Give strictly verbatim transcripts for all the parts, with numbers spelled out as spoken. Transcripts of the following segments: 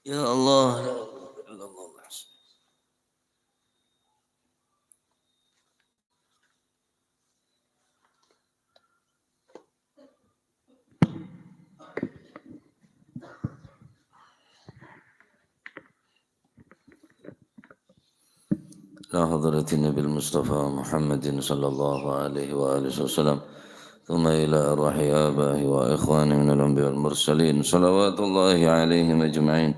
Ya Allah, ya Allah, ya Allah. إلى حضرة النبي المصطفى محمد صلى الله عليه وآله وسلم، ثم إلى أرواح آبائه وإخوانه من الأنبياء والمرسلين، صلوات الله عليهم أجمعين،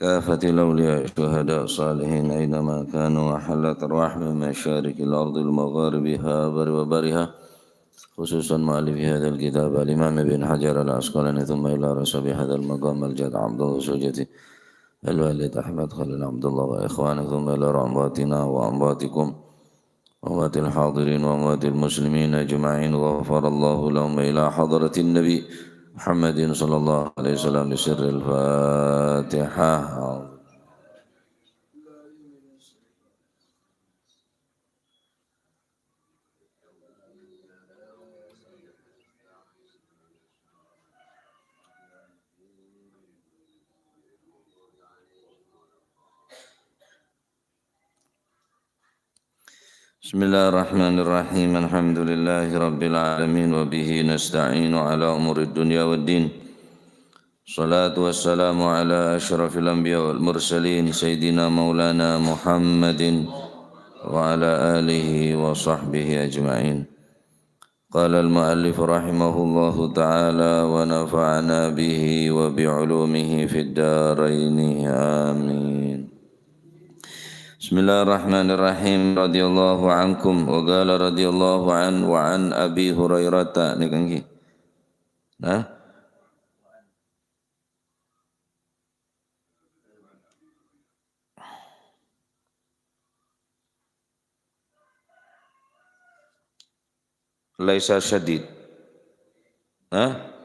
كافة الأولياء الشهداء الصالحين أينما كانوا، وحلت أرواحهم من مشارق الأرض لمغاربها وبرها، خصوصا مؤلف هذا الكتاب الإمام ابن حجر العسقلاني، ثم إلى رسول هذا المقام الجد عبد الله سوجتي الوالد أحمد خليل عبد الله وإخوانه، ثم إلى أمواتنا وأمواتكم وأموات الحاضرين وأموات المسلمين أجمعين، غفر الله لهم، إلى حضرة النبي محمد صلى الله عليه وسلم بسر الفاتحة. بسم الله الرحمن الرحيم. الحمد لله رب العالمين، وبه نستعين على أمور الدنيا والدين. الصلاة والسلام على أشرف الأنبياء والمرسلين، سيدنا مولانا محمد وعلى آله وصحبه أجمعين. قال المؤلف رحمه الله تعالى ونفعنا به وبعلومه في الدارين. آمين. بسم الله الرحمن الرحيم. رضي الله عنكم. وقال رضي الله عنه وعن أبي هريرة. Nèka ngghi. Nah. Laisa syadid. Hah?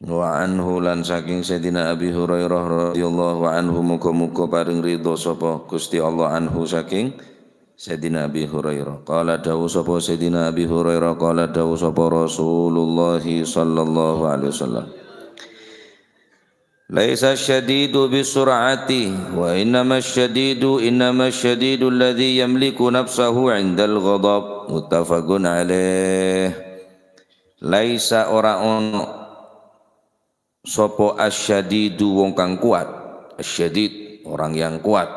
Wa anhu, lan saking Sayyidina Abi Hurairah radhiyallahu anhu, muga-muga paring ridho sapa Gusti Allah anhu saking Sayyidina Abi Hurairah. Qala, dawuh sapa Sayyidina Abi Hurairah, qala, dawuh sapa Rasulullah sallallahu alaihi wasallam. Laisa syadidu bisur'ati, wa innama syadidu, innama syadidu alladzi yamliku nafsahu indal ghadab. Muttafaqun alaih. Laisa, ora ono, sapa asyadidu, wong kang kuat. Asyadid, orang yang kuat.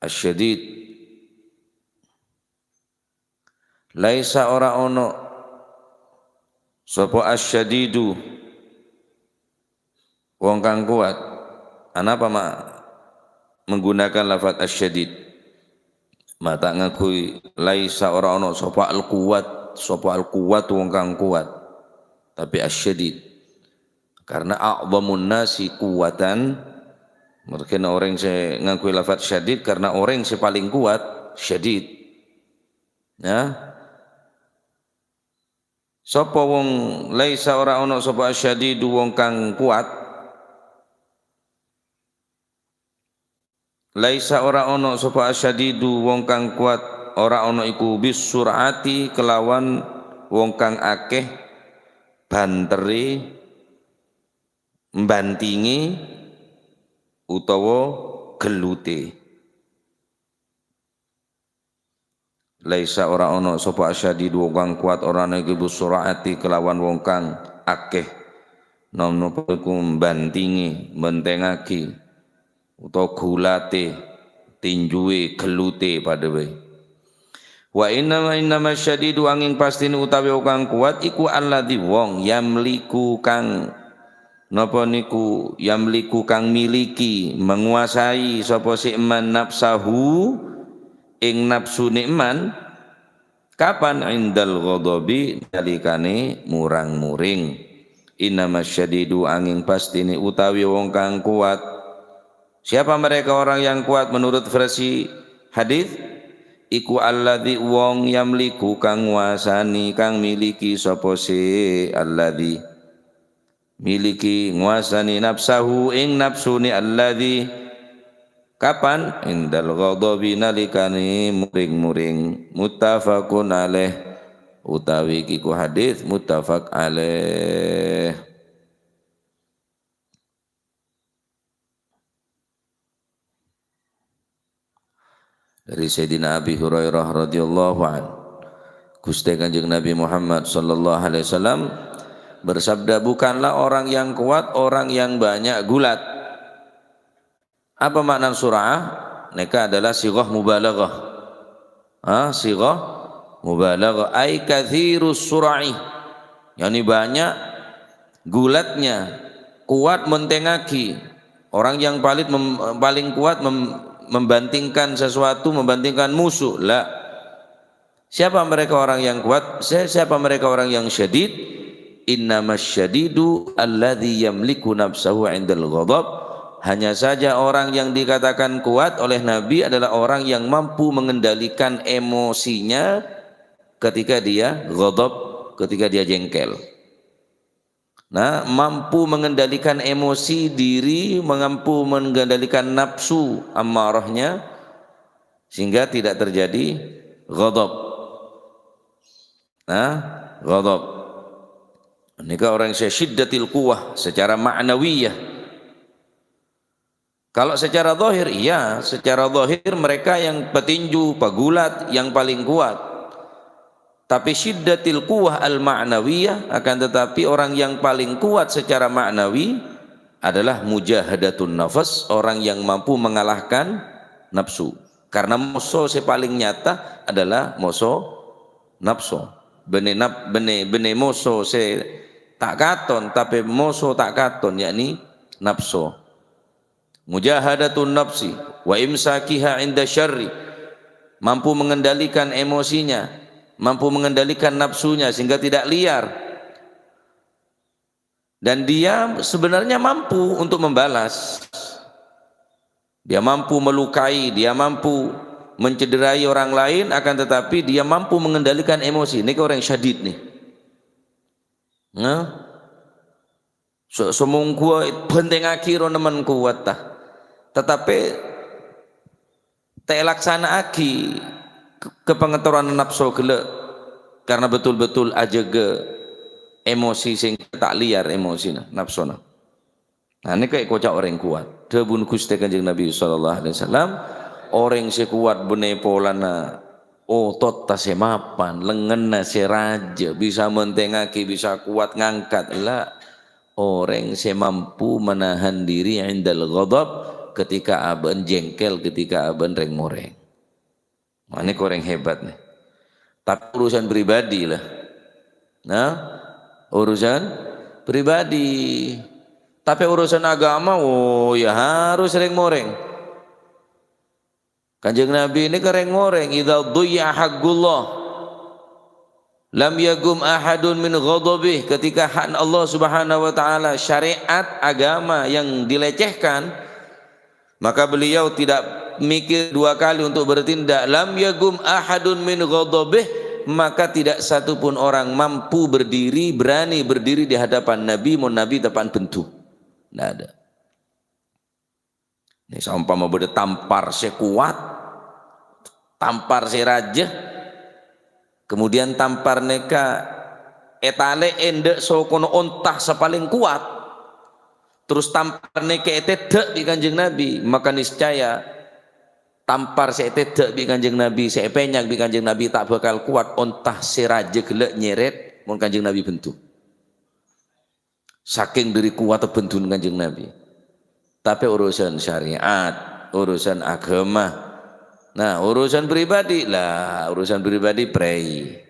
Asyadid. Laisa, ora ono, sapa asyadidu, wong kang kuat. Anapa ma' menggunakan lafaz asyadid? Ma' ta' ngangghuy laisa, ora ono, sapa al-kuwat, sapa al-kuwat, wong kang kuat. Tapi asyadid. Karena a'dhamun nasi quwwatan, mergena orèng sè ngangghuy lafaz syadid, karena orèng sè paling kuat, syadid. Ya. Sapa wong, laisa, ora ono, sapa asyadidu, wong kang kuat. Laisa, ora ono, sapa asyadidu, wong kang kuat, ora ono iku, bisur'ati, kelawan wong kang akeh banterè, mbantingè, utawa ghelluté. Laisa, ora ono, sapa asyadidu, wong kang kuat, ora ono iku, bisur'ati, kelawan wong kang akeh, nom-, napa iku, mbantingè, mbhentengngaghi, utawa ghulatè, tinjuwè, ghelluté padâ bhâi. Wa innama, innama syadidu, angèng pastinè utawi wong kang kuat iku alladzi, wong, yamliku, kang, napa niku, yamliku, kang miliki, menguasai, sapa sè emman, nafsahu, ing napsune emman. Kapan? Indal ghadabi, nalikanè murang-muring. Innama syadidu, angèng pastinè utawi wong kang kuat. Siapa mereka orang yang kuat menurut versi hadis? Iku alladzi, wong, yamliku, kang nguasani, kang miliki, sapa sè alladzi miliki, nguasani, nafsahu, ing napsune, alladzi, kapan? Indal ghadabi, nalikane muring-muring. Muttafaqun alaih, utawi kiku hadis muttafaq alaih. Dari Sayyidina Abi Hurairah radhiyallahu anhu, Guste Kanjeng Nabi Muhammad sallallahu alaihi wasallam bersabda, "Bukanlah orang yang kuat orang yang banyak gulat." Apa makna sura'ah? Neka adalah sighah mubalaghah. Ha, sighah mubalaghah. Ai katsirus sura'i. Yani banyak gulatnya, kuat mentengagi. Orang yang palit mem-, paling kuat mem-, membandingkan sesuatu, membandingkan musuh. La. Siapa mereka orang yang kuat? Si-, siapa mereka orang yang syadid? "Innamas syadidu alladzi yamliku nafsahu 'indal ghadab." Hanya saja orang yang dikatakan kuat oleh Nabi adalah orang yang mampu mengendalikan emosinya ketika dia ghadab, ketika dia jengkel. Nah, mampu mengendalikan emosi diri, mampu mengendalikan nafsu ammarahnya, sehingga tidak terjadi ghadab. Nah, ghadab. Ini kan orang yang syiddatil quwwah secara ma'nawiyah. Kalau secara zahir, iya, secara zahir mereka yang petinju, pegulat, yang paling kuat. Tapi syiddatil quwwah al-ma'nawiyah, akan tetapi orang yang paling kuat secara ma'nawi adalah mujahadatun nafas, orang yang mampu mengalahkan nafsu. Karena moso se paling nyata adalah moso nafsu. Bene naf-, bene, bene moso se ta' katon, tapi moso ta' katon, yakni nafsu. Mujahadatun nafsi wa imsakiha 'inda syarri. Mampu mengendalikan emosinya, mampu mengendalikan nafsunya sehingga tidak liar. Dan dia sebenarnya mampu untuk membalas. Dia mampu melukai, dia mampu mencederai orang lain, akan tetapi dia mampu mengendalikan emosi. Ini orang syadid nih. Nah, se-, samongguwa bhântengngaghi ro nemmen kowat, ta. Tetapi ta' èlaksana'aghi ke-, kapangaterrona nafsu ghellâ', karena betul-betul ajâgâ emosi sehingga ta' lèyar emosina, nafsuna. Nah, nèka èkoca' orèng kowat. Dhâbuna Ghustè Kanjeng Nabi sallallahu alaihi wasallam, "Orèng sè kowat bânnè polana ototta sè mapan, lengngenna sè rajâ, bisa mèntèngngaghi, bisa kowat ngangkat." La, orèng sè mampu menahan diri 'indal ghadab, ketika abâ'na jengkel, ketika abâ'na rèng-morèng. Wah, nèko orèng hebat, nè. Tapè urusan pribadi, la. Nah, urusan pribadi. Tapè urusan agama, oh, ya harus rèng-morèng. Kanjeng Nabi nèka rèng-morèng, "Idza dhuyyi'a haqqullah, lam yaqum ahadun min ghadabih." Ketika hak Allah Subhanahu wa Ta'ala, syariat agama yang dilecehkan, maka beliau tidak mikir dua kali untuk bertindak. "Lam yaqum ahadun min ghadabih," maka tidak satu pun orang mampu berdiri, berani berdiri di hadapan Nabi, mon Nabi teppa'na bendhu. Ndak ada. Nè, saompama bâdâ tampar sè kowat, tampar sè rajâ, kemudian tampar nèka ètalè'è dâ' sokona onta sè palèng kowat, terros tampar nèka ètèdâ' bi' Kanjeng Nabi, maka niscaya tampar sè ètèdâ' bi' Kanjeng Nabi, sè èpènyang bi' Kanjeng Nabi ta' bhâkal kowat onta sè rajâ ghellâ' nyèrèt mon Kanjeng Nabi bendhu. Sakèng dâri kowatta bendhuna Kanjeng Nabi. Tapè urusan syariat, urusan agama. Nah, urusan pribadi, la, urusan pribadi prèi.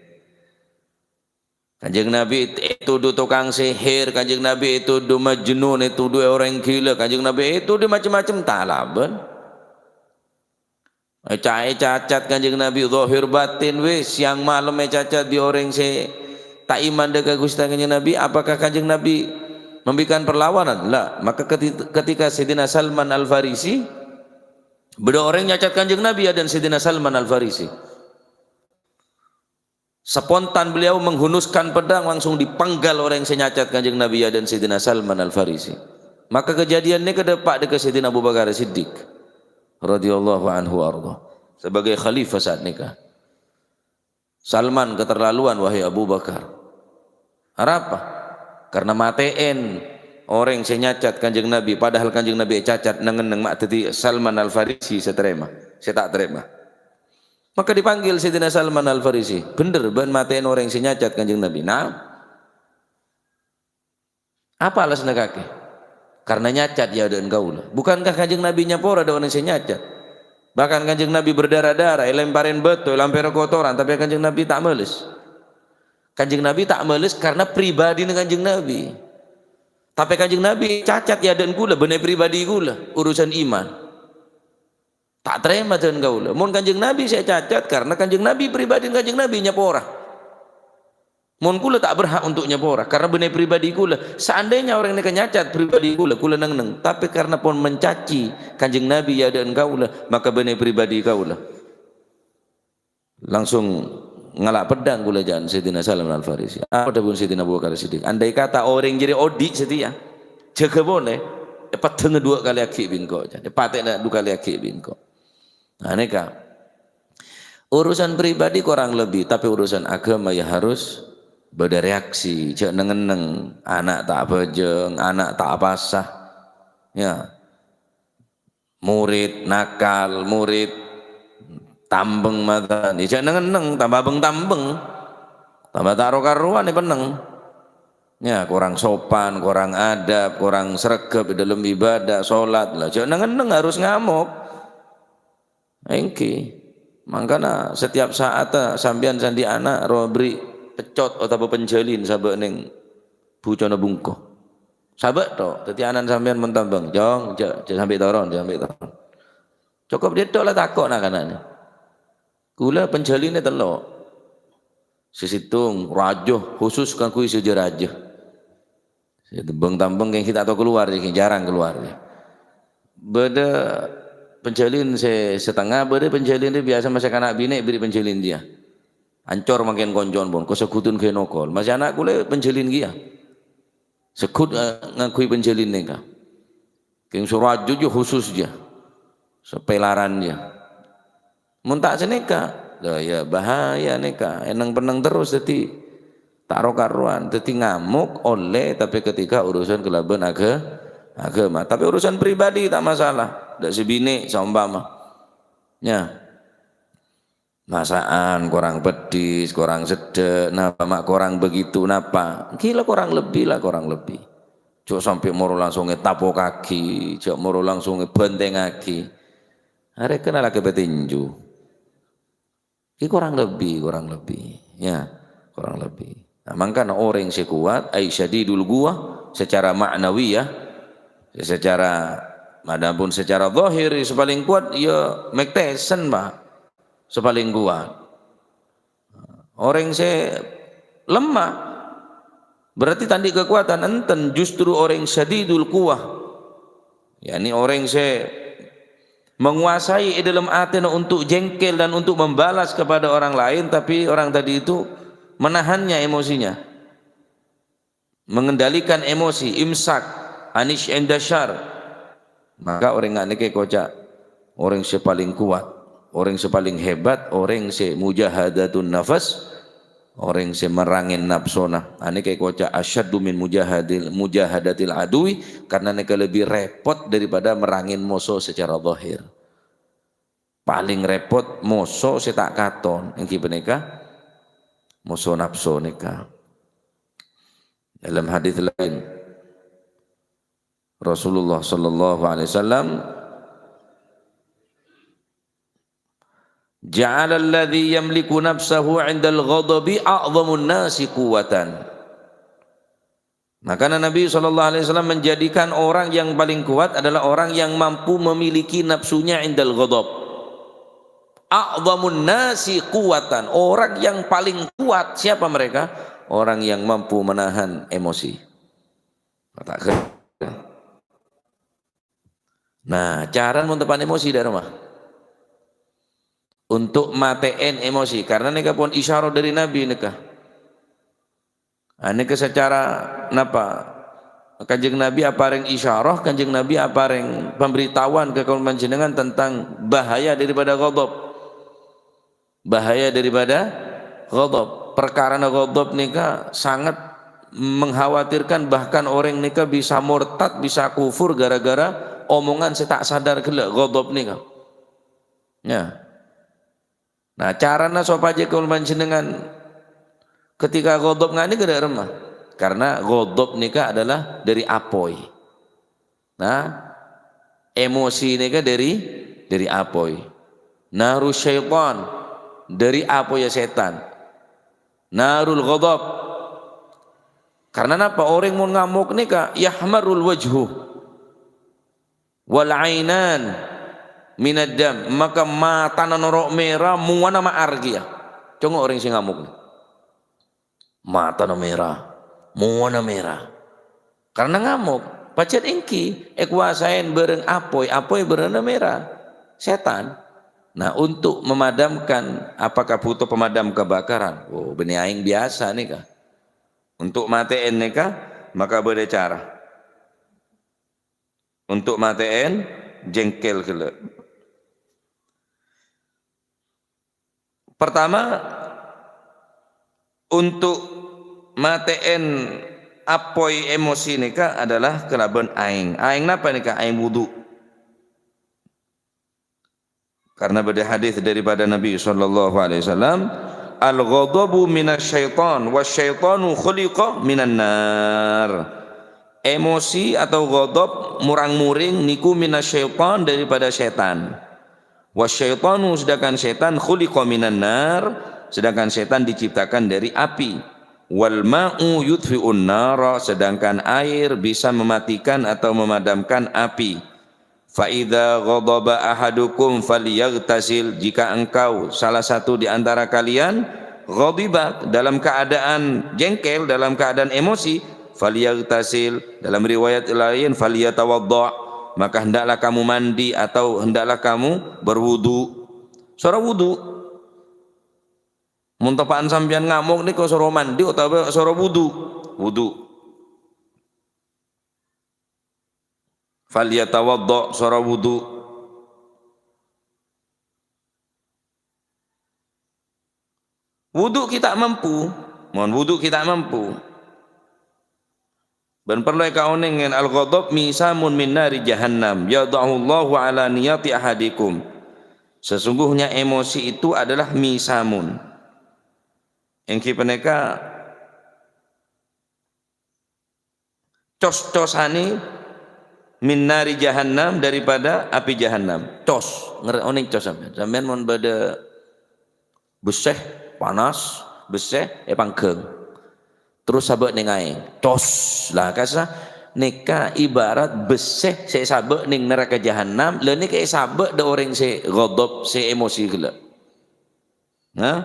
Kanjeng Nabi ètodhu tokang sèhèr, Kanjeng Nabi ètodhu majnun, ètodhu orèng ghilâ, Kanjeng Nabi ètodhu macem-macem, ta' labân. Èca-, ècacat Kanjeng Nabi zahir batin, wis, sèyang malem ècacat bi' orèng sè ta' iman dâ' ka Ghustè Kanjeng Nabi. Apakah Kanjeng Nabi memberikan perlawanan? La. Maka keti-, ketika Sayyidina Salman Al-Farisi, bâdâ orèng nyacat Kanjeng Nabi, yâ, dan Sayyidina Salman Al-Farisi. Spontan beliau menghunuskan pedang, langsung dipenggal orèng sè nyacat Kanjeng Nabi, yâ, dan Sayyidina Salman Al-Farisi. Maka kejadian nèka dâpa' dâ' ka Sayyidina Abu Bakar Siddiq radhiyallahu anhu arda, sebagai khalifah saat nèka. "Salman keterlaluan, wahai Abu Bakar." "Arapa?" "Karena matè'è orèng sè nyacat Kanjeng Nabi, padahal Kanjeng Nabi ècacat neng-enneng, ma' dhâddhi Salman Al-Farisi sè tarèma, sè ta' tarèma." Maka dipanggil Sayyidina Salman Al-Farisi, "Bhendher bâ'na matè'è orèng sè nyacat Kanjeng Nabi?" "Na'am." "Apa alasanna kakè?" "Karena nyacat è adâ'na kaulâ." "Bukankah Kanjeng Nabi nyapora dâ' orèng sè nyacat? Bahkan Kanjeng Nabi berdarah-darah, èlemparè bâto, èlemparè kotoran, tapè Kanjeng Nabi ta' males." Kanjeng Nabi ta' males karena pribadina Kanjeng Nabi. Tapè Kanjeng Nabi cacat è adâ'na kaulâ, bânnè pribadi kaulâ, urusan iman. Ta' tarèma dân kaulâ. Mon Kanjeng Nabi sè cacat, karena Kanjeng Nabi, pribadina Kanjeng Nabi nyapora. Mon kaulâ ta' berhak untuk nyapora, karena bânnè pribadi kaulâ. Seandainya orèng nèka nyacat pribadi kaulâ, kaulâ neng-enneng. Tapè karena pon mencaci Kanjeng Nabi è adâ'na kaulâ, maka bânnè pribadi kaulâ. Langsung ngala' peddhâng kaulâ jâ' Sayyidina Salman Al-Farisi. Apa dhâbuna Sayyidina Abu Bakar Siddiq? "Andai kata orèng jârèya odi' satèya, jâgâ polè, èpeddhângnga duwâ' kalè aghi' bi' engko', jâ-, èpatè'na duwâ' kalè aghi' bi' engko'." Nah, nèka. Urusan pribadi kurang lebih, tapi urusan agama ya harus bâdâ reaksi. Jâ' neng-enneng, ana' ta' abhâjâng, ana' ta' apasa. Ya. Murid nakal, murid tambeng mata, ya jâ' neng-enneng, tambah beng-tambeng, tambah ta' ro-karowan èpennèng. Ya, kurang sopan, kurang adab, kurang sregep è dâlem ibadah, sholat. Lah, jâ' neng-enneng harus ngamok. Èngghi. Mangkana setiap saat, eh, sampèyan sè andi' ana' ro bherri' peccot otabâ penjâlin sabâ' neng bucona bungko. Sabâ' to', dhâddhi ana'na sampèyan mon tambeng, "Cong, jâ', jâ' sampè' toron, jâ' sampè' toron." Cokop dâ' tok la tako' na'-kana'na. Kaulâ penjâlinna tello'. Sè sèttong rajâ, khusus kaangghuy sè jâ rajâ. Sè beng-tambeng kèng ta' tao kalowar, kèng jhârâng kalowar. Bâdâ penjâlin sè satengnga, bâdâ penjâlin sè biyasa masè kana' binè' bherri' penjâlin jiyâ. Ancor mangkèn konco'na pon, kasaghudhân ghâbây nokol. Masè ana' kaulâ penjâlin kèya. Segghut, eh, ngangghuy penjâlin nèka. Kèng sè rajâ jiyâ khusus jiyâ. Sapèlaran jiyâ. Mon ta' sanèka, lha ya bahaya nèka. Èneng-penneng terros dhâddhi ta' ro-karowan. Dhâddhi ngamok ollè, tapè ketika urusan kalabân agha-, agama. Tapè urusan pribadi ta' masalah. Dâ' sè binè' saompama. Ya. Masakan korang peddhis, korang seddhâ', napa ma' korang begitu, napa? Ghi la korang lebbi, la korang lebbi. Jhâ' sampè' moro langsung ètapokaghi, jhâ' moro langsung èbhântèngaghi. Arèya kennal la ka petinju. Ghi korang lebbi, korang lebbi. Ya, korang lebbi. Nah, mangkana orèng sè kowat, ai syadidul quwwah secara ma'nawiyah, secara, adapun secara zahir, sè palèng kowat, ya Mike Tyson, Pak. Sè palèng kowat. Orèng sè lemah, berarti ta' andi' kakowadhân, enten, justru orèng syadidul quwwah. Yakni orèng sè menguasai è dalam atèna untuk jengkel dan untuk membalas kepada orang lain, tapi orang tadi itu menahannya emosinya. Mengendalikan emosi, imsak, anish inda syar. Maka orèng nga' nèka èkoca' orèng sè palèng kowat, orèng sè palèng hebat, orèng sè mujahadatun nafas, orèng sè merrangè napsona. Anèka èkoca' asyaddu min mujahadil, mujahadatil adui, karena nèka lebbi rèpot daripada merrangè moso secara zahir. Palèng rèpot moso sè ta' katon, èngghi panèka moso napso nèka. Dalam hadis lain, Rasulullah sallallahu alaihi wasallam, "Ja'ala alladzi yamliku nafsahu 'indal ghadabi a'dhamun nasi quwwatan." Makanya Nabi sallallahu alaihi wasallam menjadikan orang yang paling kuat adalah orang yang mampu memiliki nafsunya 'indal ghadab. "A'dhamun nasi quwwatan." Orang yang paling kuat siapa mereka? Orang yang mampu menahan emosi. Nah, carana mon teppa'na emosi dâ' remma? Untuk matè'è emosi, karena nèka pon isyarah dâri Nabi nèka. Ah, nèka secara napa? Kanjeng Nabi aparèng isyarah, Kanjeng Nabi aparèng pemberitahuan ka kaulâ panjhennengngan tentang bahaya daripada ghadab. Bahaya daripada ghadab. Perkarana ghadab nèka sangat mengkhawatirkan, bahkan orèng nèka bisa murtad, bisa kufur gara-gara omongan sè ta' sadar ghellâ' ghadab nèka. Ya. Nah, carana sopajâ kaulâ panjhennengngan ketika ghadab nganèka dâ' remma. Karena ghadab nèka adalah dâri apoy. Nah, emosi nèka dâri, dâri apoy. Naru syaitan, dâri apoyya sètan. Narul ghadab. Karena napa? Orèng mon ngamok nèka yahmarrul wajhu wal ainan minad dam, maka matana noro' mèra, mowana ma'ar kèya. Congo' orèng sè ngamok. Matana mèra, mowana mèra. Karena ngamok, pajhât èngghi èkowasaè bârâng apoy, apoy bârângnga mèra. Sètan. Nah, untuk memadamkan, apakah butuh pemadam kebakaran? Oh, bânnè aèng biyasa nèka. Untuk matè'è nèka, maka bâdâ cara. Untuk matè'è jengkel ghellâ'. Pertama, untuk matè'è apoy emosi nèka adalah kalabân aèng. Aèng napa nèka? Aèng wudu. Karena bâdâ hadis daripada Nabi sallallahu alaihi wasallam, "Al-ghadabu minasyaitan, wasyaitanu khuliqa minan nar." Emosi atau ghadab, murang-muring niku minasyaitan, daripada sètan. Wasyaitanu, sedangkan sètan, khuliqa minan nar, sedangkan sètan diciptakan dari api. Wal ma'u yutfi'un nara, sedangkan air bisa mematikan atau memadamkan api. "Fa idza ghadaba ahadukum falyaghtasil," jika engkau, salah satu di antara kalian, ghadiba, dalam keadaan jengkel, dalam keadaan emosi, "falyaghtasil," dalam riwayat lain, "falyatawadda," maka hendaklah kamu mandi atau hendaklah kamu berwudu. Soro wudu. Mon tepa'an sampèyan ngamok nèko soro mandi otabâ soro wudu? Wudu. "Falyatawadda," soro wudu. Wudu kita mampu. Mon wudu kita mampu. Bân parlo èkaonèngè, al-ghadab misamun min nari jahannam, yadha'uhullahu ala niyati ahadikum. Sesungguhnya emosi itu adalah misamun. Èngghi panèka cos-cosanè min nari jahannam, daripada api jahannam. Cos, ngèr-, onèng cos sampèyan. Sampèyan mon bâdâ bessè, panas, bessè, èpangghâng. Terros sabâ' nèng aèng. Cos. Lah, kassa nèka ibarat bessè sè sabâ' nèng naraka jahannam, la nèka èsabâ' dâ' orèng sè ghadab, sè emosi ghellâ'. Nah,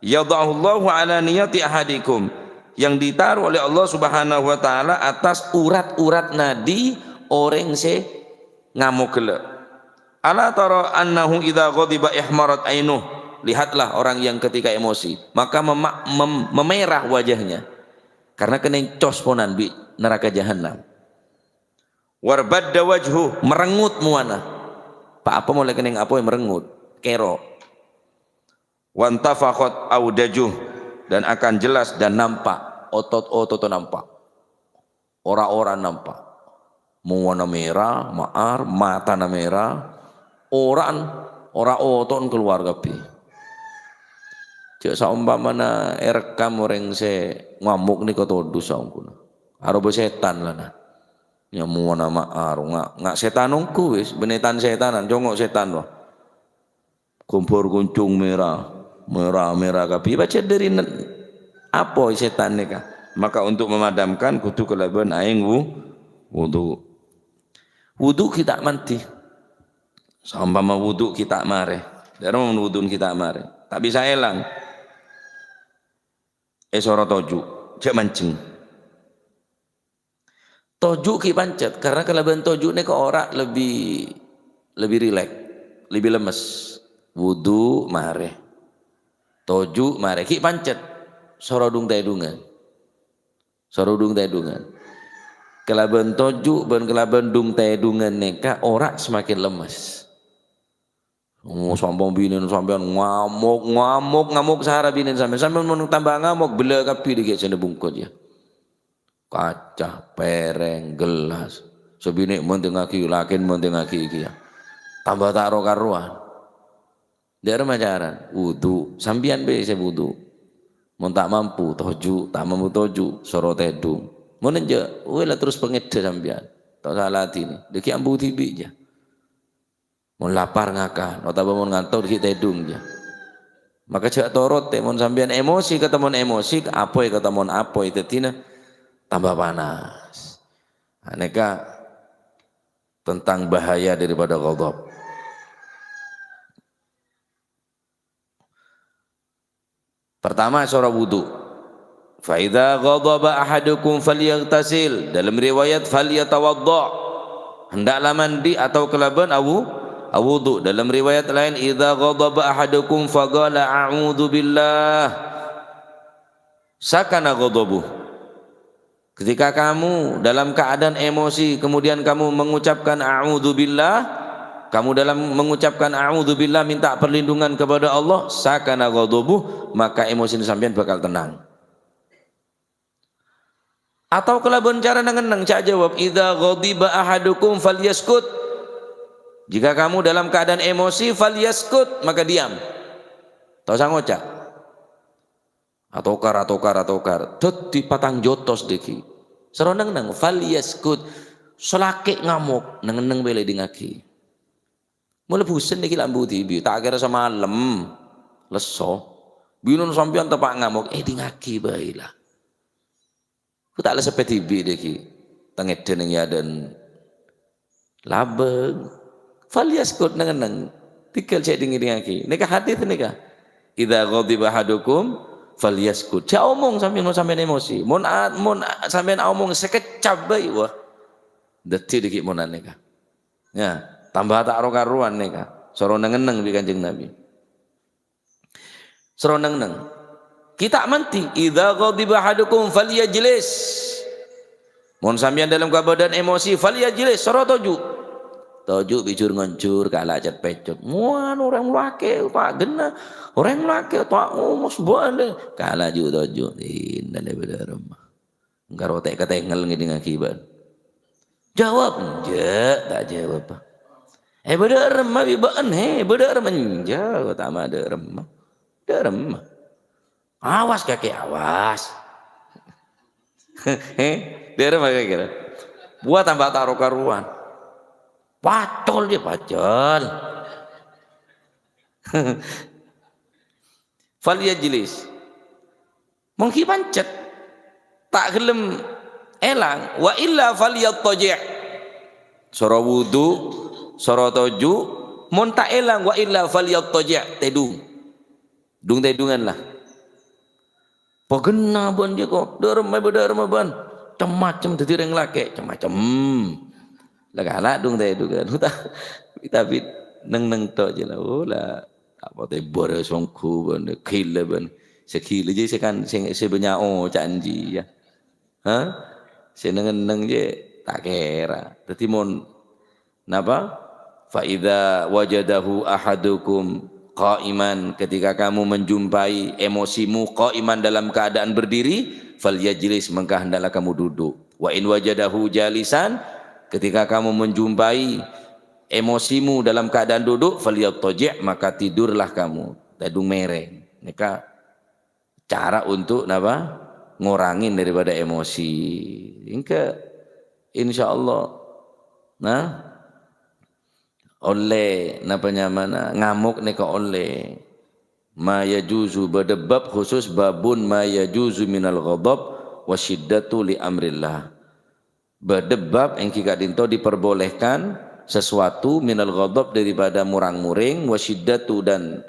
yadha'uhullahu ala niyati ahadikum, yang ditaruh oleh Allah Subhanahu wa Ta'ala atas urat-urat nadi orèng sè ngamok ghellâ'. "Ala tara annahu idza ghadiba ihmarat ainuh?" Lihatlah orang yang ketika emosi, maka mema-, mem-, memerah wajahnya. Karena kennèng cos ponan bi' naraka jahannam. "Warbadda wajhu," merengut mowana. Pa-apa molaè kennèng apoy merengut, kèro. "Wantafakhat audajuh," dan akan jelas dan nampak, otot-otot nampak. Ora-ora nampak. Mowana mèra, ma'ar, matana mèra, ora'an, ora oto'en kalowar kabbhi. Jhâ' saompamana èrekkam orèng sè ngamok nèka todus saongghuna. Aropa sètan la na. Nyamowana ma'ar, nga', nga' sètan ongghu wis, bânnè tan-sètanan, congo' sètan, wah. Ghâmbhâr koncong mèra, mèra-mèra kabbhi. Pajhât dâri ne-, apoy sètan nèka. Maka untuk memadamkan kodhu kalabân aèng wu-, wudu. Wudu ghi' ta' mandi. Saompama wudu ghi' ta' marè. Dâ'remma mon wudu'en ghi' ta' marè. Ta' bisa èlang. Èsoro toju', jhâ' manjheng. Toju' ghi' pancet, karena kalabân toju' nèka ora' lebbi, lebbi rileks, lebbi lemmes. Wudu marè. Toju' marè, ghi' pancet. Soro dung-tèdungan. Soro dung-tèdungan. Kalabân toju' bân kalabân dung-tèdungan nèka ora' semakin lemmes. Oh, sampèyan binèna sampèyan ngamok, ngamok, ngamok sara binèna sampèyan. Sampèyan mon tamba ngamok, bellâ kabbhi dhâggi' sè bungkot, ya. Kaca, pèrèng, gelas. Sè binè' mentèngngaghi, lakèn mentèngngaghi iki, ya. Tamba ta' ro-karowan. Dâ'remma carana? Wudu. Sampèyan bhâi sè wudu. Mon ta' mampu, toju'. Ta' mampu toju', soro tèdung. Mon enjâ', wè la terros pangèddhâ sampèyan. Ta' osa aladhinè. Dhâggi' ambu dhibi' jâ. Mon lapar ngakan, otabâ mon ngantok dhâggi' tèdung jâ. Maka jhâ' torot, tè. Mon sampèyan emosi katemmo emosi, apoy katemmo apoy, dhâddhina tamba panas. Nah, nèka tentang bahaya daripada ghadab. Pertama, soro wudu. "Fa idza ghadaba ahadukum falyaghtasil." Dalam riwayat, "Falyatawadda." Hendaklah mandi atau kalaban awu-, awudu. Dalam riwayat lain, "Idza ghadaba ahadukum faqala a'udzu billah." Sakana ghadabuh. Ketika kamu dalam keadaan emosi, kemudian kamu mengucapkan "A'udzubillah", kamu dalam mengucapkan "A'udzubillah", minta perlindungan kepada Allah, sakana ghadabuh, maka emosi sampèyan bakal tenang. Atau kalaban cara neng-enneng, jhâ' jawab, "Idza ghadiba ahadukum falyaskut." Jika kamu dalam keadaan emosi, falyaskut, maka diam. Ta' osa ngoca'. Atokar, atokar, atokar. Dhâddhi patang jotos dhâggi'. Soro neng-enneng, "Falyaskut." Salakè' ngamok, neng-enneng bhâi la èdingngaghi. Mola busen nèka la ambu dhibi', ta' kèra samalem. Lesso. Binèna sampèyan teppa' ngamok, èdingngaghi bhâi la. Ku ta' la seppè dhibi' dhâggi'. Tangèddhâ neng è adâ'ân labâng. Falyaskut, neng-enneng. Tèngghâl sè èding-èdingngaghi. Nèka hadis nèka. "Idza ghadiba ahadukum falyaskut." Jhâ' omong sampèyan, mon sampèyan emosi. Mon a-, mon a-, sampèyan aomong sakeccap bhâi, wah. Dhâddhi dhâggi' mon anèka. Ya, tamba ta' ro-karowan nèka. Soro neng-enneng bi' Kanjeng Nabi. Soro neng-enneng. Kita mandi, "Idza ghadiba ahadukum falyajlis." Mon sampèyan dalam kabâdâ'ân emosi, "Falyajlis," soro toju'. Toju' bijur ngonjur, kala' cet-pècot. Muan orèng lakè, ta' ghenna. Orèng lakè, ta' ngomos bâlâ. Kala' ju toju'. Innalillahi wa inna ilaihi raji'un. Engkaro tè' katèngngel ngèdingngaghi bâ'na. Jawab, "Enjâ', ta' jawab." "Eh, bâdâ remma bi' bâ'na, he, bâdâ remma." "Enjâ', ta' ma' dâ' remma. Dâ' remma. Awas kakè, awas." He, dâ' remma kakè. Buah tambah ta' ro-karowan. Pacol dia, pacol. Falyajlis. Mon ghi' pancet, ta' ghellem èlang, wa illa falyattaji'. Soro wudu, soro toju', mon ta' èlang, wa illa falyattaji', tèdung. Dung-tèdungan la. Paghenna bân jâ' ko, dâ' remma bân, dâ' remma bân. Cem-macem dhâddhi rèng lakè', cem-macem. La kala' dung-tèdungan. Tapi neng-neng to' jâ' la, oh, la. Apa tè bârâ songgu bân, ghilâ bân. Sè ghilâ jâ' sè kan, sè, sè bânnya' oca'na jiyâ. Hah? Sè neng-enneng jâ' ta' kèra. Dhâddhi mon, napa? "Fa idza wajadahu ahadukum qa'iman," ketika kamu menjumpai emosimu qa'iman dalam keadaan berdiri, "falyajlis," maka hendaklah kamu duduk. "Wa in wajadahu jalisan," ketika kamu menjumpai emosimu dalam keadaan duduk, "falyattaji'," maka tidurlah kamu, tèdung mèrèng. Nèka cara untuk napa? Ngorangin daripada emosi. Engka, insyaallah. Nah, ollè, napa nyamana? Ngamuk nèka ollè. Ma yajuzu, bâdâ bab khusus, babun ma yajuzu minal ghadab wa syiddatu li amrillah. Bâdâ bab èngghi ka'dinto diperbolehkan sesuatu minal ghadab daripada murang-muring, wa syiddatu dan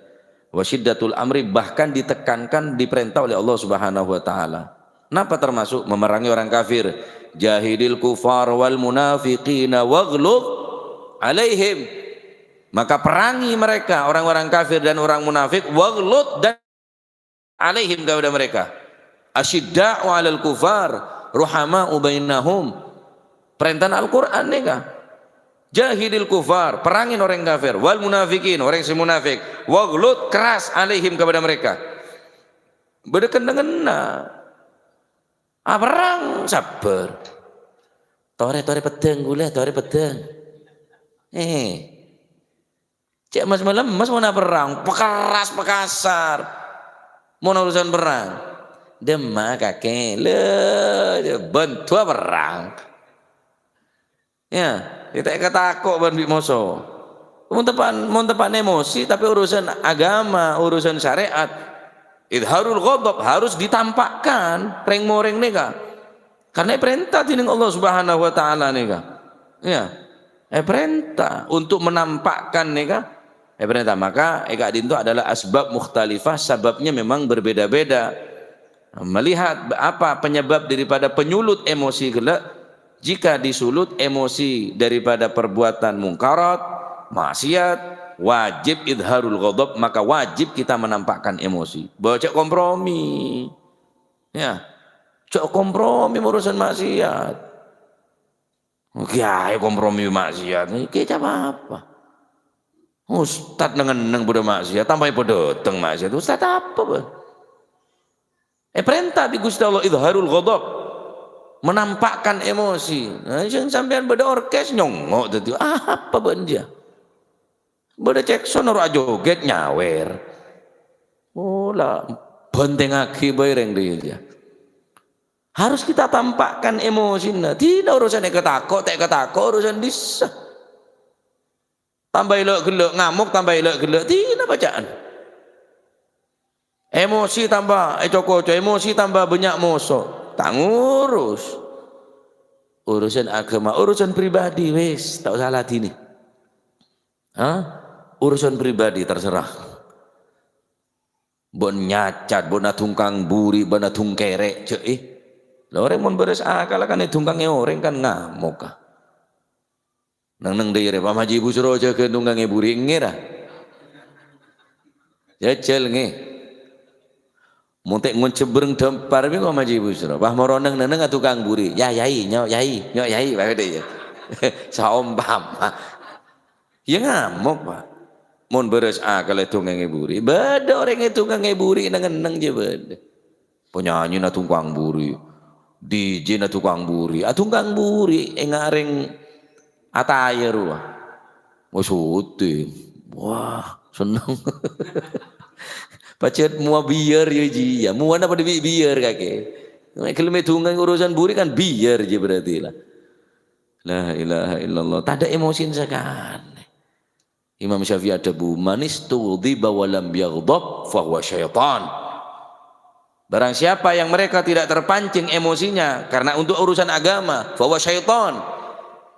wa syiddatul amri, bahkan ditekankan, diperintah oleh Allah Subhanahu wa Ta'ala. Napa termasuk? Memerangi orang kafir. "Jahidil kufar wal munafiqina waghlub alaihim." Maka perangi mereka, orang-orang kafir dan orang munafik, waghlud, dan alaihim, kepada mereka. "Asyidda'u 'alal kufar, ruhama'u bainahum." Perintah Al-Qur'an nèka. "Jahidil kufar," perangin orang kafir, "wal munafikin," orang sè munafik, "waghlud," keras, "alaihim," kepada mereka. Bâdâ kennengnganna. Aperrang, sabbhâr. Torè, torè peddhâng, ghulâ, torè peddhâng. Eh. Cè' mas-, malemes mon aperrang, pekeras, pekasar. Mon urusan perrang, "Dâmma, kakè, lè, bân duwâ perrang." Ya, ta' èkatako' bân bi' moso. Mon teppa'an, mon teppa'an emosi, tapi urusan agama, urusan syariat, idharul ghadab harus ditampakkan rèng-morèng nèka. Karena èparènta dhinèng Allah Subhanahu wa Ta'ala nèka. Ya, èparènta untuk menampakkan nèka. Èparènta. Maka, è ka'dinto adalah asbab mukhtalifah, sababnya memang berbeda-beda. Melihat apa penyebab daripada penyulut emosi ghellâ', jika disulut emosi daripada perbuatan mungkarat, maksiat, wajib idharul ghadab, maka wajib kita menampakkan emosi. Bâ' cè' kompromi. Ya. Cè' kompromi urusan maksiat. Kiyaè kompromi maksiat, kèya apa? Ustad neng-enneng bâdâ maksiat, tambâi padâ dâteng maksiat. Ustad apa, bâ? Èparènta bi' Ghustè Allah idharul ghadab, menampakkan emosi. Nah, sèng sampèyan bâdâ orkes nyongngo' dhâddhi, apa bân jiyâ? Bâdâ cekso noro' ajogèt nyawèr. Oh, la bhântèngaghi bhâi rèng rèya. Harus kita tampakkan emosina. Dina urusan èkatako', ta' èkatako', urusan dissa. Tambâi lè'-ghellâ', ngamok tambâi lè'-ghellâ', dina bâca'an. Emosi tambâ èco-koco, emosi tambâ bânnya' moso. Ta' ngurus. Urusan agama, urusan pribadi, wis, ta' osa ladhinè. Hah? Urusan pribadi, terserah. Bân nyacat, bân adhungkang buri, bân adhungkèrè', jâ', eh. Lah, orèng mon bârâs akal kan èdhungkangè orèng kan ngamok, ah. Neng-neng dâri, Pak Haji Busro jâgâ adhungkangè buri, èngè ra? Jhâjhâl, èngè. Mon ta' ngonjhâ bhâreng dâmpar bi' Pak Haji Busro. Pas moro neng-neng adhungkang buri. "Ya, Yai, nyo, Yai, nyo, Yai," Pak, gitu ya. Saompama. Ya ngamok, Pak. Mon bârâs akal èdhungkangè buri. Bâdâ orèng èdhungkangè buri neng-enneng jâ bâdâ. Panyanyina adhungkang buri. D J-na adhungkang buri. Adhungkang buri ènga' rèng ataya rowa. Wah, syuting. Wah, senneng. Pajhât mowa biyâr ya jiyâ. Mowana padâ bi' biyâr kakè. Mek ghellem èdhungkang urusan buri kan biyâr jâ berarti lah. La ilaha illallah. Tadâ' emosin sakalè. Imam Syafi'i adhâbu, "Manistughdhiba wa lam yaghdhab fahuwa syaitan." Barang siapa yang mereka tidak terpancing emosinya karena untuk urusan agama, fahuwa syaitan.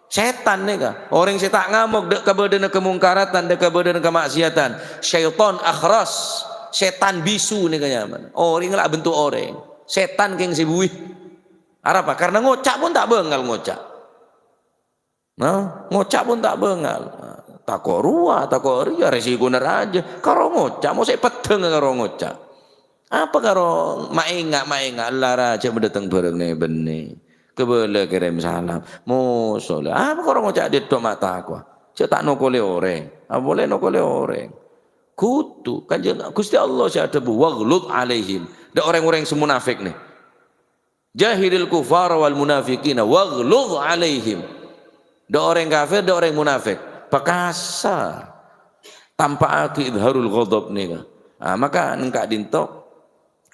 Sètan nèka. Orèng sè ta' ngamok dâ' kabâdâna kamongkaratan, dâ' kabâdâna kamaksiatan. Syaitan akhras. Sètan bisu nèka nyamana. Orèng la bentuk orèng. Sètan kèng sè buwi. Arapa? Karena ngoca' pon ta' bângal ngoca'. Nah, ngoca' pon ta' bângal. Tako' rowa, tako' rèya, resikona rajâ. Karo ngoca', mosè peddhâng karo ngoca'. Apa karo maènga', maènga', la rajâ madâteng bhâreng nè-bânnè. Kabâlâ kèrèm salam. Moso la. Apa karo ngoca' dâddhu ma' tako'? Jâ' ta' nokolè orèng. Apa polè nokolè orèng? Kodhu. Kanjeng Ghustè Allah sè adhâbu, "Waghlud 'alaihim." Dâ' orèng-orèng sè munafik nè. "Jahidil kuffara wal munafiqina waghluz 'alaihim." Dâ' orèng kafir, dâ' orèng munafik. Pakasar. Tampa'aghi idharul ghadab nèka. Ah, maka neng ka'dinto,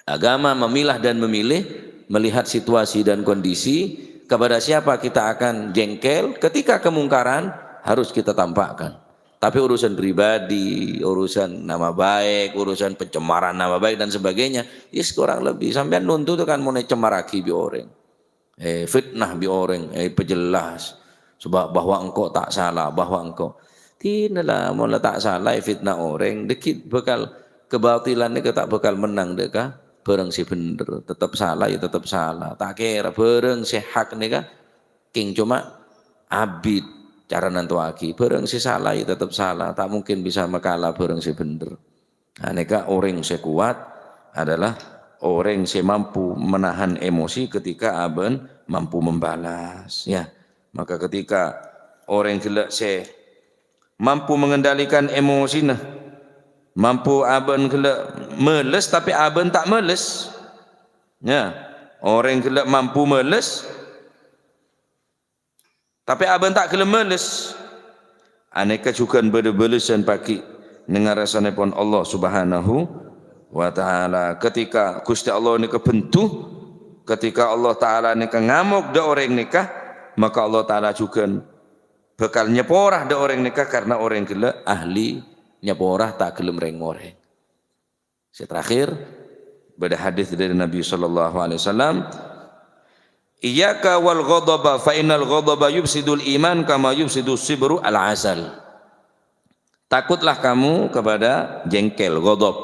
agama memilah dan memilih, melihat situasi dan kondisi, kepada siapa kita akan jengkel, ketika kemungkaran harus kita tampakkan. Tapi urusan pribadi, urusan nama baik, urusan pencemaran nama baik dan sebagainya, yes, kurang lebih. Sampèyan nuntut kan mon ècemmaraghi bi' orèng. Eh, fitnah bi' orèng, eh, pajelas. Sebab bahwa engko' ta' sala, bahwa engko'. Dina la, mon la ta' sala, eh, fitnah orèng, dâgghi' bhâkal kabatilan nèka ta' bhâkal mennang dâ' ka bhâreng sè bhendher. Tetep sala, ya tetep sala. Ta' kèra bhâreng sè hak nèka kèng coma abit cara nantowaghi. Bhâreng sè sala ya tetep sala, ta' mungkin bisa makala bhâreng sè bhendher. Nah, nèka orèng sè kowat adalah orèng sè mampu menahan emosi ketika abân mampu membalas, ya. Maka ketika orèng ghellâ' sè mampu mengendalikan emosina, mampu abân ghellâ' males, tapè abân ta' males. Ya, orèng ghellâ' mampu males, tapè abân ta' ghellem males. Anèka jhughân bâdâ bâlessan pagghi' neng arsanèpon Allah Subhanahu wa Ta'ala. Ketika Ghustè Allah nèka bendhu, ketika Allah Ta'ala nèka ngamok dâ' orèng nèka, maka Allah Ta'ala jhughân bhâkal nyapora dâ' orèng nèka karna orèng ghellâ' ahli nyapora, ta' ghellem rèng-morèng. Sè terakhir, bâdâ hadis dâri Nabi sallallahu alaihi wasallam, "Iyyaka wal ghadaba, fa innal ghadaba yufsidul iman kama yufsidus sibru al asal." Takutlah kamu kepada jengkel, ghadab.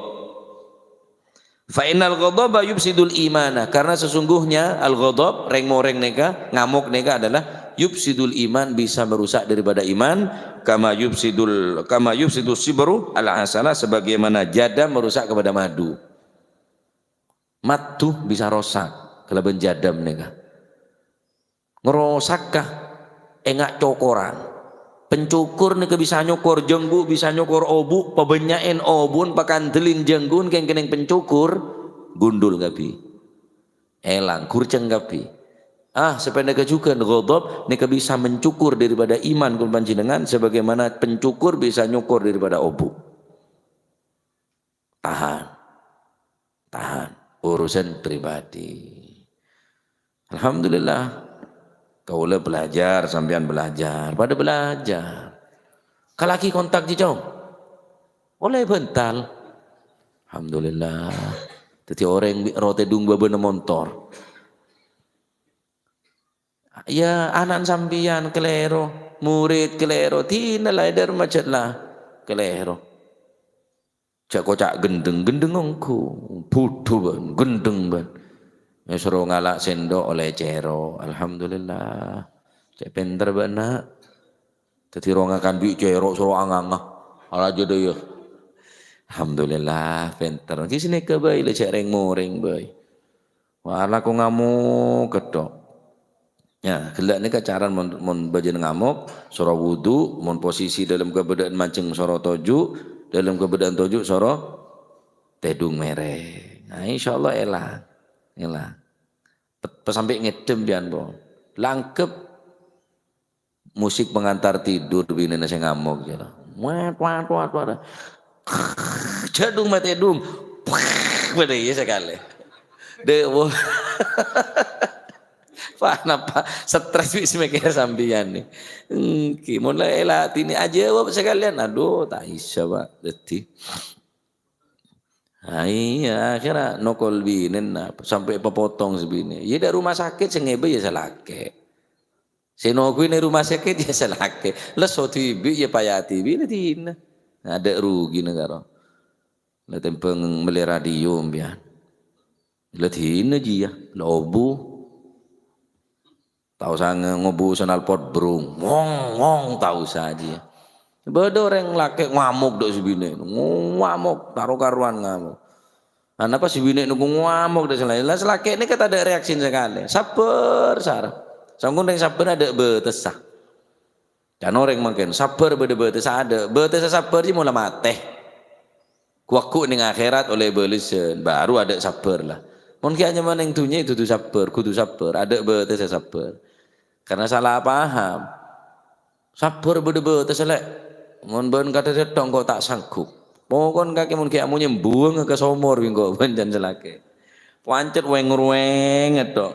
"Fa innal ghadaba yufsidul imana," karena sesungguhnya al-ghadab, rèng-morèng nèka, ngamok nèka adalah yufsidul iman, bisa merusak daripada iman, kama yufsidul, kama yufsidus sibru al-asala, sebagaimana jadam merusak kepada madu. Madu bisa rosak kalabân jadam nèka. Ngrosakka enga' cokoran. Pencukur nèka bisa nyokor jhânggu', bisa nyokor obu', pabânnya'èn obu'en, pakandellin jhânggu'en kèng-kènèng pencukur, gundul kabbhi. Èlang, ghurceng kabbhi. Ah, sapèndhâ kajhughân, ghadab nèka bisa mencukur daripada iman kaulâ panjhennengan, sebagaimana pencukur bisa nyokor daripada obu'. Tahan. Tahan. Urusan pribadi. Alhamdulillah. Kaulâ belajar, sampèyan belajar, padâ belajar. Kalaghi kontak jiyâ, Cong. Ollè bhântal. Alhamdulillah. Dhâddhi orèng bi' ro tèdung bâbâna montor. Iyâ, ana'na sampèyan kalèro, morèd kalèro, dinah la èdhârma jhât la kalèro. Jhâ' koca' gendheng, gendheng ongghu. Budhu bân, gendheng bân. Èsoro ngala' sendhok ollè cèro. Alhamdulillah. Cè' pènter bâ'na. Dhâddhi ro ngakan bi' cèro soro anganga. Ala jâdâ, yâ. Alhamdulillah, pènter. Ghi' sanèka bhâi, la cè' rèng-morèng bhâi. Wah, alako ngamok ghâtho'. Ya, ghellâ' nèka carana mon, mon bâjâna ngamok, soro wudu, mon posisi dâlem kabâdâ'ân manjheng soro toju', dâlem kabâdâ'ân toju' soro tèdung mèrèng. Nah, insyaallah èlang. Èlang. Pe-, pe-, sampè' ngèdhâm biyân, po. Langkep musik pengantar tidur binèna sè ngamok, jâ. Wat, wat, wat, wat. Jhâdung matè dung. Padâ iyâ sakalè. Dâ', wo. Pa-, napa stres bi' sè mèkkèrè sampèyan nè. Ènggi, mon la èlatènè ajâwâb sakalèyan. Aduh, ta' bisa, Pak. Dhâddhi. Ah, iyâ, akhèrra nokol binèna, sampè' papotong sè binè. Iyâ, dâ' rumah sakit sè ngèbâ iyâ sè lakè'. Sè noghuwi neng rumah sakit iyâ sè lakè'. Lesso dhibi' iyâ payah dhibi' la dinah. Adâ' rugina karo. La tèmbhâng mellè radio mbiyan. La dinah jiyâ, la obu. Ta' osa nge-, ngobu knalpot brung. Wong, wong, ta' osa jiyâ. Bâdâ orèng lakè' ngamok dâ' sè binè. Ngamok, ta' ro-karowan ngamok. Nah, napa sè binè nèko ngamok dâ' sè lakè'? Lah, sè lakè' nèka tadâ' reaksi sakalè. Sabbhâr, sara. Sangkon rèng sabbhâr adâ' bâtessa. Can orèng mangkèn, sabbhâr bâdâ bâtessa adâ'. Bâtessa sabbhâr jiyâ mola matè. Ghu-lagghu' neng akhèrat ollè bâlessan, baru adâ' sabbhâr, la. Mon ghi' anyama neng dhunnya, dudu sabbhâr, kodhu sabbhâr. Adâ' bâtessa sabbhâr. Karena salah paham. Sabbhâr bâdâ bâtessa, Lè'. Mon bâ'na kadhâddhâ tong kok ta' sanggup. Pokon kakè mon ghi' amonyè mbuwâng ka somor bi' engko' bân can sè lakè'. Pancet wèng-rowèng tok.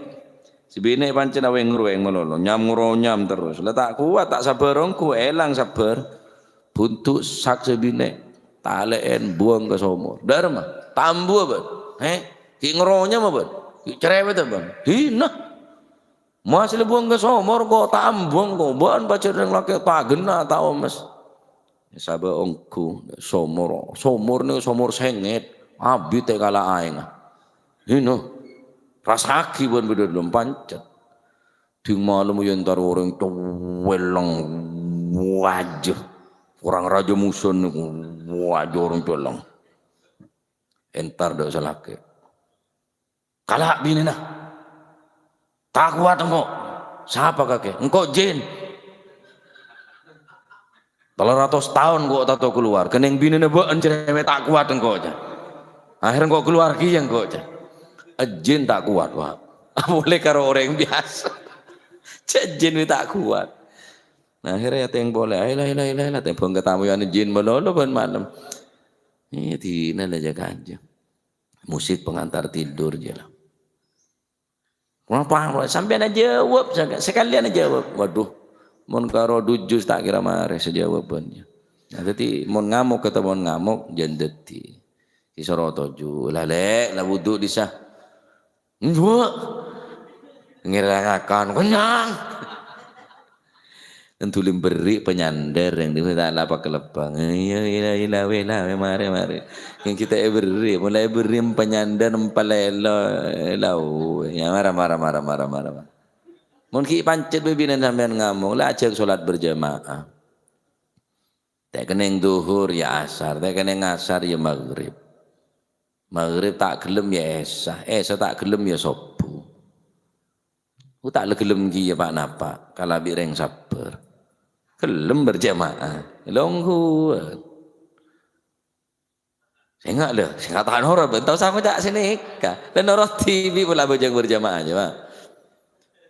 Sè binè' pancet awèng-rowèng malolo, nyam-ngaronyam terros. La ta' kowat, ta' sabbhâr ongghu, èlang sabbhâr. Buntu' sak sè binè', talè'èn buwâng ka somor. Dâ'remma, tambuwâ bân. Hè? Ghi' ngaronyam bân. Ghi' cerewet bân. Dinah. Masalah buwâng ka somor kok ta' ambuwâng kok, bâ'na pajhât rèng lakè' ta' ghenna ta' omes. Sabâ' ongghu somor, somor nèko somor sèngèt, abit è kala aèngnga. Hino, rassaghi bân bâdâ dâlem pancet. Ding malem yèn entar orèng cowèlèng, wajah. Korang rajâ mosana nèko, wajah orèng cowèlèng. Entar dâ' sè lakè'. Kala' binèna. Ta' kowat engko'. Sapa kakè? Engko' jin. Tello ratos taon engko' ta' tao kalowar. Kennèng binèna bâ'na cerewet ta' kowat engko', jâ. Akhèr engko' kalowar kèya engko', jâ. Jin ta' kowat, Pak. Polè karo orèng biyasa. Jâ' jin ta' kowat. Nah, akhirnya teng polè, "Ayo lah, ayo lah, ayo lah, ayo lah." Tembhâng katamoyan jin malolo bân malem. Iyâ, dinah la jâ-kajâ. Musik pengantar tidur jâ la. Kenapa? Sampèyan ajâwâb, sek-, sakalèyan ajâwâb. Waduh, mon karo dujus ta' kèra marè sajâwâbhânnya. Nah, dhâddhi mon ngamok kèta mon ngamok, jân dhâddhi. Sè soro toju', "La, Lè', la wudu' dissa." "Enjâ'." Ngèra ngakan, "Kenyang." Entu lè berri' penyandar yang di ta' la pakalebbhâng. "Iyâ, iyâ, iyâ, wè, la, wè, marè, marè." Yang kita èberri', mulai èberri' penyandar, empalèlo, lau. Ya, marah, marah, marah, marah, marah, marah. Mon ghi' pancet bibinèn sampèyan ngamong, la ajhâk sholat berjamaah. Ta' kennèng duhur ya asar, ta' kennèng asar ya maghrib. Maghrib ta' ghellem ya isya, isya ta' ghellem ya sobbhu. Ku ta' la ghellem kèya pa'-napa', kalabi rèng sabbhâr. Ghellem berjamaah, longguwân. Sènga' lho, sènga' ta' noro', bân tao sangoca' sè nèka. Lè noro' dhibi' pola bhâjâng berjamaah, coba.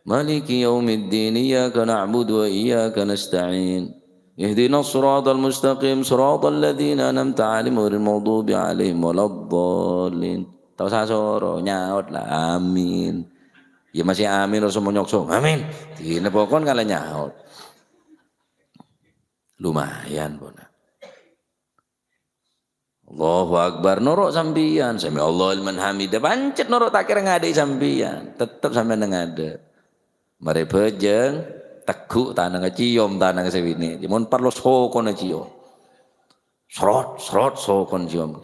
Maliki yaumiddin, iyyaka na'budu wa iyyaka nasta'in. Ihdinas siratal mustaqim, siratal ladzina an'amta 'alaihim ghairil maghdubi 'alaihim waladdallin. Tao sasoro, nyaot la, "Amin." Ya masih amin, terus monyokso, "Amin." Dina pokon kala nyaot. Lumayan, pona. Allahu Akbar, noro' sampèyan. Sami Allahu liman hamidah, pancet noro' ta' kèra ngadhe'i sampèyan. Tettep sampèyan ngadhe'. Marè bhâjâng, tegghu' tanangnga, ciom tanangnga sè binè'. Mon parlo sokona ciom. Srot, srot, sokon ciom.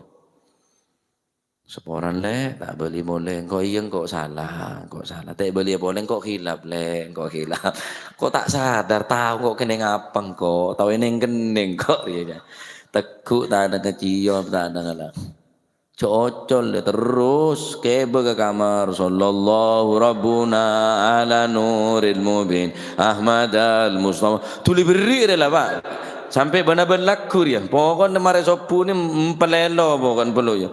"Saporana, Lè', ta' bâli molè. Engko' iyâ, engko' sala, engko' sala. Ta' bâli polè, engko' khilaf, Lè', engko' khilaf." Ko' ta' sadar, tao engko' kennèng apa engko', tao ènèng-kennèng ko', iyâ, iyâ. Tegghu' tanangnga, ciom tanangnga la. Jhâ' ocol, Lè', terros kèbâ ka kamar. Sallallahu Rabbuna ala nuril mubin, Ahmadal Mustafa. Dhuli berri' rè la, Pa'. Sampè' bân-abân lagghu rèya. Pokokna marè sobbhu nè, empalèlo, pokokna perlu ya.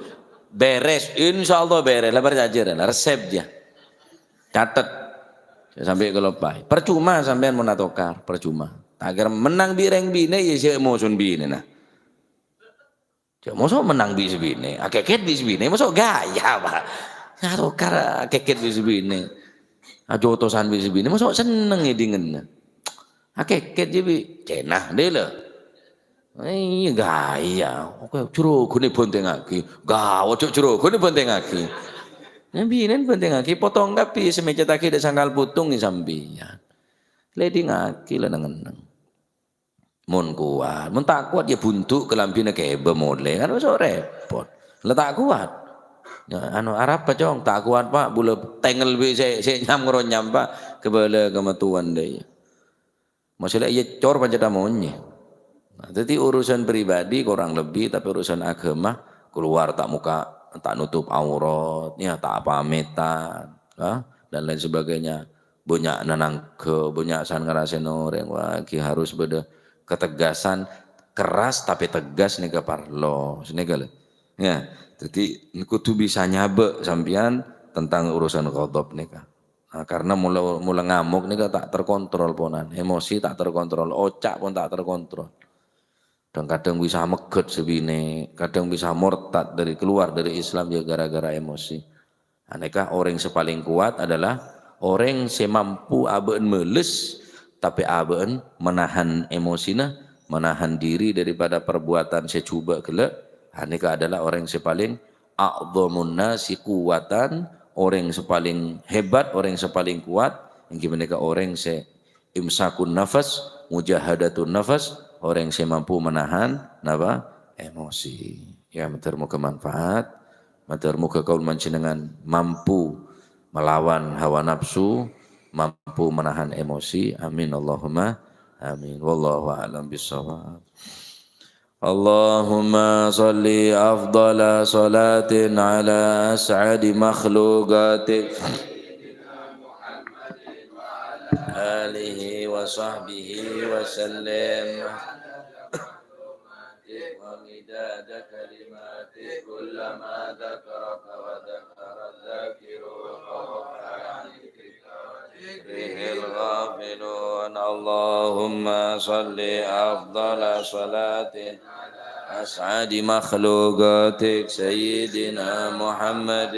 Beres, insyaallah beres. La parcajâ, la resep jâ. Catet. Sampè' kaloppaè. Percuma sampèyan mon atokar, percuma. Ta' kèra mennang bi' rèng binè', ya sè moson binèna. Jhâ' moso mennang bi' sè binè', akèkèt bi' sè binè', moso gaya, Pa'. Atokar akèkèt bi' sè binè'. Ajotosan bi' sè binè', moso senneng è dingenna. Akèkèt jâ bi' cèna, dâlâ. Iyâ, gaya. Oke, jhuruguna bhântèngngaghi. Gawat, jhâ' jhuruguna bhântèngngaghi. Nè binèn bhântèngngaghi, potong kabbhi sè mècèttaghi dâ' sangkal potong è sampèyan. Lèdingngaghi la neng-enneng. Mon kowat, mon ta' kowat, yâ bhundu' kalambhina kèbâ molè, kan moso rèpot. La ta' kowat. Yâ, anu, arapa, Cong? Ta' kowat, Pa', bulâ tengngel bi' sè, sè nyam-ngaronyam, Pa'. Kabâlâ ka mattowana, dâ' iyâ. Masalah iyâ cor pancètta monyè. Nah, dhâddhi urusan pribadi kurang lebbi, tapè urusan aghâma, kalowar ta' mokka', ta' notop aurat, ya, ta' pamètan, ya, dan lain sebagainya. Bânnya' nanangghâ, bânnya' san ngarasèna orèng, wah, ghi harus bâdâ ketegasan, keras tapè tegas nèka parlo. Sanèka lho. Ya, dhâddhi kodhu bisa nyabâ' sampèyan tentang urusan ghadab nèka. Nah, karena mula, mula ngamuk nèka ta' terkontrol ponan, emosi ta' terkontrol, oca' pon ta' terkontrol. Kadhâng-kadhâng bisa megghât sè binè', kadhâng bisa mortad dâri, kalowar dâri Islam ya gara-gara emosi. Anèka orèng sè palèng kowat adalah orèng sè mampu abâ'na mèlès, tapè abâ'na menahan emosina, menahan diri daripada perbuatan sè jhubâ' ghellâ'. Anèka adalah orèng sè palèng a'dhamun nasi quwwatan, orèng sè palèng hebat, orèng sè palèng kowat, èngghi panèka orèng sè imsakun nafas, mujahadatun nafas, orèng sè mampu menahan, napa? Emosi. Ya, mator moga manfaat. Mator moga kaulâ panjhennengan mampu melawan hawa nafsu, mampu menahan emosi. Amin, Allahumma amin. Wallahu a'lam bishawab. Allahumma shalli afdhala shalatin ala as'adi makhluqatik. Alihi wa sahbihi wa sallim. ومداد كلماتك، كلما ذكرك وذكر الذاكرون وغفل عن ذكرك وذكره الغافلون. اللهم صل أفضل صلاة على أسعد مخلوقاتك سيدنا محمد.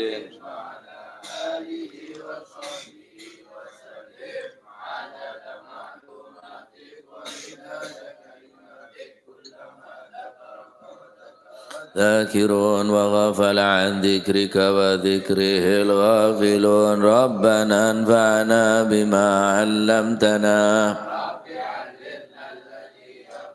ذاكرون وغفل عن ذكرك وذكره الغافلون. ربنا انفعنا بما علمتنا.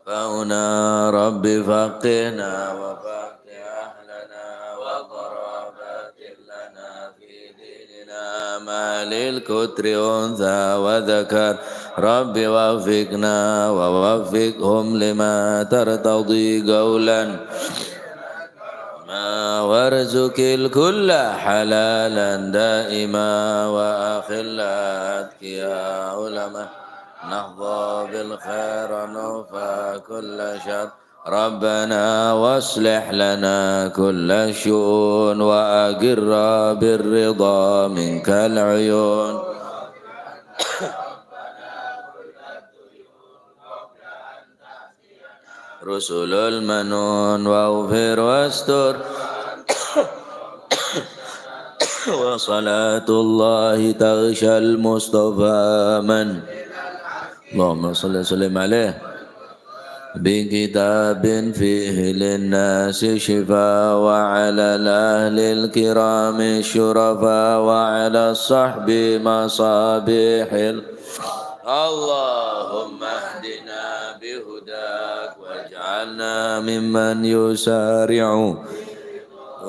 ينفعنا. رب فقهنا وفقه أهلنا وقرابات لنا في ديننا مع أهل القطر أنثى وذكر. رب وفقنا ووفقهم لما ترتضي قولا ما وارزق الكل حلالا دائما وأخلاء أتقياء علماء نحظى بالخير ونوفى كل شر. ربنا واصلح لنا كل الشؤون وأقر بالرضا منك العيون. رسل المنون وأوفر واستر. وصلاة الله تغشى المصطفى من. اللهم صل وسلم عليه. بكتاب فيه للناس شفاء وعلى الأهل الكرام الشرفاء وعلى الصحب مصابيح ال-، اللهم اهدنا بهداك واجعلنا ممن يسارع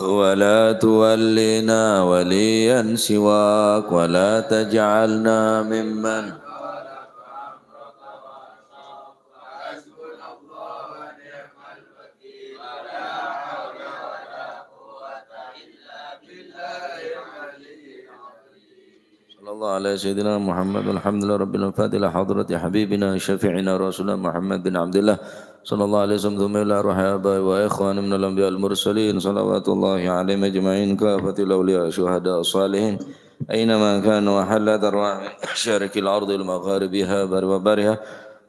ولا تولنا وليا سواك ولا تجعلنا ممن صلى الله على سيدنا محمد. الحمد لله رب العالمين. الفاتحة لحضرة حبيبنا شفيعنا رسولنا محمد بن عبد الله صلى الله عليه وسلم. ثم إلى أرواح آبائي وإخواني من الأنبياء المرسلين صلوات الله عليهم أجمعين، كافة الأولياء الشهداء الصالحين أينما كانوا وحلت أرواحهم مشارق الأرض ومغاربها بر وبحرها،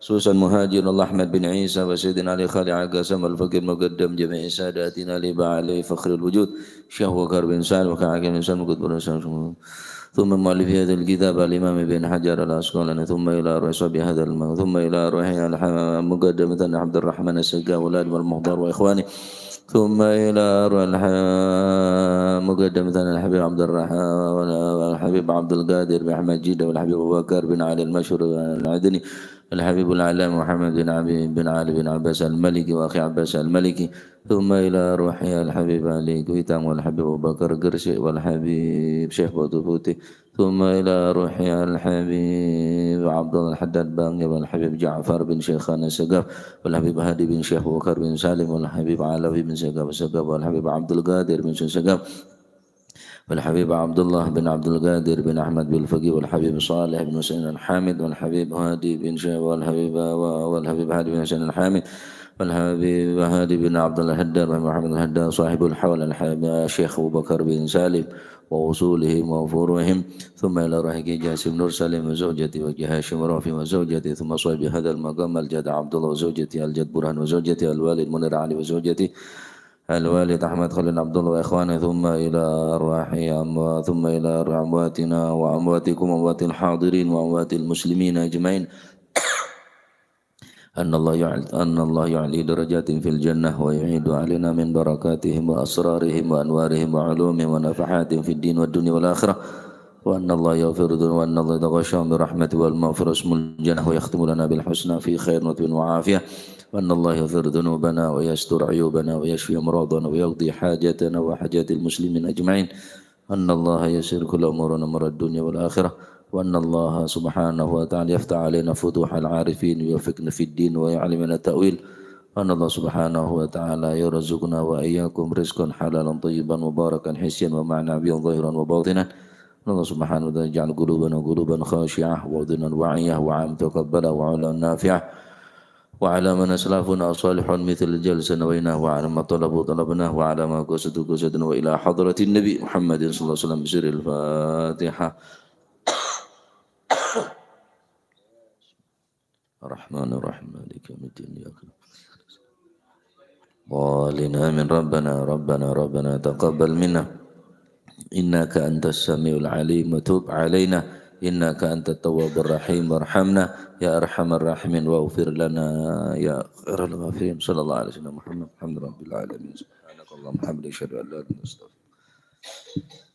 خصوصا مهاجر الله أحمد بن عيسى وسيدنا علي خالد عقاسم الفقير مقدم جميع ساداتنا لبعلي فخر الوجود شيخ وقار بن سالم وكعاكم بن سالم قد برسالم. ثم مؤلف هذا الكتاب الإمام ابن حجر العسقلاني، ثم إلى أرواح صاحب هذا الم-، ثم إلى أرواح الح-، مقدمة عبد الرحمن السقاف والأدم المحضر وإخوانه، ثم إلى أرواح الح-، مقدمة الحبيب عبد الرح-، الحبيب عبد القادر بن أحمد جدة والحبيب أبو بكر بن علي المشهور العدني، الحبيب العلامة محمد بن عبي-، بن علي بن عباس المالكي وأخي عباس المالكي، ثم إلى روحي الحبيب علي كويتام والحبيب أبو بكر قرشي والحبيب شيخ بطوفوتي، ثم إلى روحي الحبيب عبد الله الحداد بانجا والحبيب جعفر بن شيخان السقاف والحبيب هادي بن شيخ أبو بكر بن سالم والحبيب علوي بن سقاف السقاف والحبيب عبد القادر بن سقاف والحبيب عبد الله بن عبد القادر بن أحمد بالفقي والحبيب صالح بن حسين الحامد والحبيب هادي بن شيخ والحبيب، والحبيب هادي بن حسين الحامد والحبيب هادي بن عبد الله الهدار ومحمد الهدار صاحب الحول الحبيب الشيخ أبو بكر بن سالم وأصولهم وفروعهم، ثم إلى روح جاسم نور سليم وزوجته وجي هاشم رافي وزوجته، ثم صاحب هذا المقام الجد عبد الله وزوجته الجد برهان وزوجته الوالد منير علي وزوجته الوالد أحمد خليل عبد الله وإخوانه، ثم إلى أرواح أموا-، ثم إلى أرواح أمواتنا وأمواتكم وأموات الحاضرين وأموات المسلمين أجمعين. أن الله يعل-، أن الله يعلي درجاتهم في الجنة ويعيد علينا من بركاتهم وأسرارهم وأنوارهم وعلومهم ونفحاتهم في الدين والدنيا والآخرة. وأن الله يغفر الذنوب، وأن الله يتغشاهم بالرحمة والمغفرة ويسمو الجناح ويختم لنا بالحسنى في خير ونطب وعافية. وأن الله يغفر ذنوبنا ويستر عيوبنا ويشفي أمراضنا ويقضي حاجاتنا وحاجات المسلمين أجمعين. أن الله يسر كل أمورنا أمور الدنيا والآخرة. وأن الله سبحانه وتعالى يفتح علينا فتوح العارفين ويوفقنا في الدين ويعلمنا التأويل. وأن الله سبحانه وتعالى يرزقنا وإياكم رزقا حلالا طيبا مباركا حسيا ومعنويا ظاهرا وباطنا. الله سبحانه وتعالى يجعل قلوبنا قلوبا خاشعة وأذنا واعية وعملا متقبلا وعلما نافعا وعلى من أسلفنا صالحا مثل الجلسة نويناه وعلى ما طلبوا طلبناه وعلى ما قصدوا قصدنا وإلى حضرة النبي محمد صلى الله عليه وسلم بسر الفاتحة. الرحمن الرحيم. مالك يوم الدين. إياك نعبد وإياك نستعين. آمين. ربنا، ربنا، ربنا تقبل منا إنك أنت السميع العليم وتب علينا إنك أنت التواب الرحيم وارحمنا يا أرحم الراحمين واغفر لنا يا خير الغافرين. صلى الله على سيدنا محمد. الحمد لله رب العالمين. سبحانك اللهم وبحمدك. أشهد أن لا إله إلا أنت. أستغفرك.